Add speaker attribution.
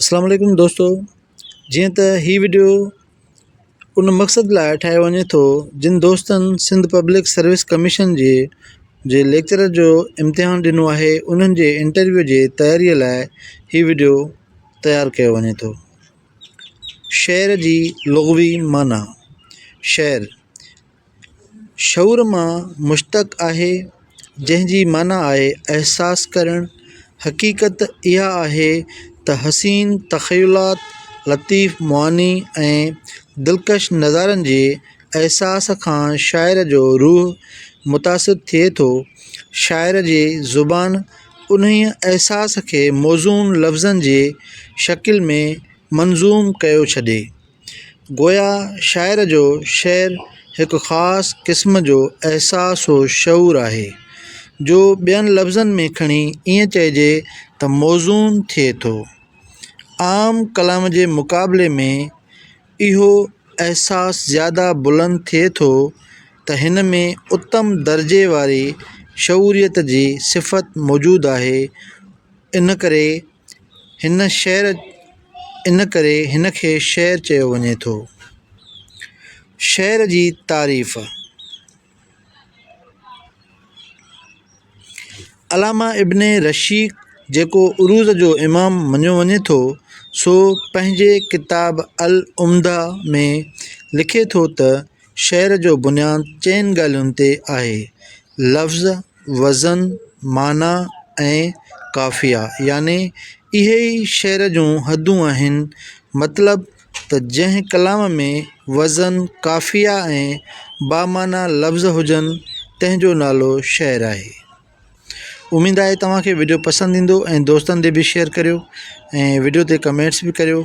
Speaker 1: اسلام عليڪم دوستو جيئن ته هي وڊيو ان مقصد لاء ٺاهيو وڃي ٿو جن دوستن سنڌ پبلڪ سروس ڪميشن جي جي ليڪچرر جو امتحان ڏنو آهي انهن جي انٽرويو جي تياري لاء هي وڊيو تيار ڪيو وڃي ٿو شعر جي لغوي معنيٰ شعر شعور مان مشتق آهي، جنهن جي معنيٰ آهي احساس ڪرڻ. حقيقت اها آهي ته حسين تخيلات، لطيف معاني ۽ دلڪش نظارن جي احساس کان شاعر جو روح متاثر ٿئي ٿو. شاعر جي زبان انهيء احساس کي موزون لفظن جي شڪل ۾ منظوم ڪيو ڇڏي. گويا شاعر جو شعر هڪ خاص قسم جو احساس و شعور آهي، جو ٻين لفظن ۾ کڻي ائين چئجي ته موزون ٿئي ٿو. عام ڪلام جي مقابلي ۾ اهو احساس زياده بلند ٿئي ٿو ته هن ۾ اتم درجي واري شعوريت جي صفت موجود آهي، ان ڪري هن شعر ان ڪري هن کي شعر چيو وڃي ٿو. شعر جي تعريف، علامه ابن رشيق جيڪو عروض جو امام مڃيو وڃي ٿو، سو پنهنجي ڪتاب العمده ۾ لکي ٿو ته شعر جو بنياد چئن ڳالهين تي آهي، لفظ، وزن، معنيٰ ۽ قافيه يعني اهي ئي شعر جون حدون آهن. مطلب ته جنهن ڪلام ۾ وزن، قافيه ۽ بامعنيٰ لفظ هجن، تنهن جو نالو شعر آهي. اميد آهي توهان کي وڊيو پسند ايندو ۽ دوستن ڏي به شيئر ڪريو ۽ وڊيو تي ڪمينٽس به ڪريو.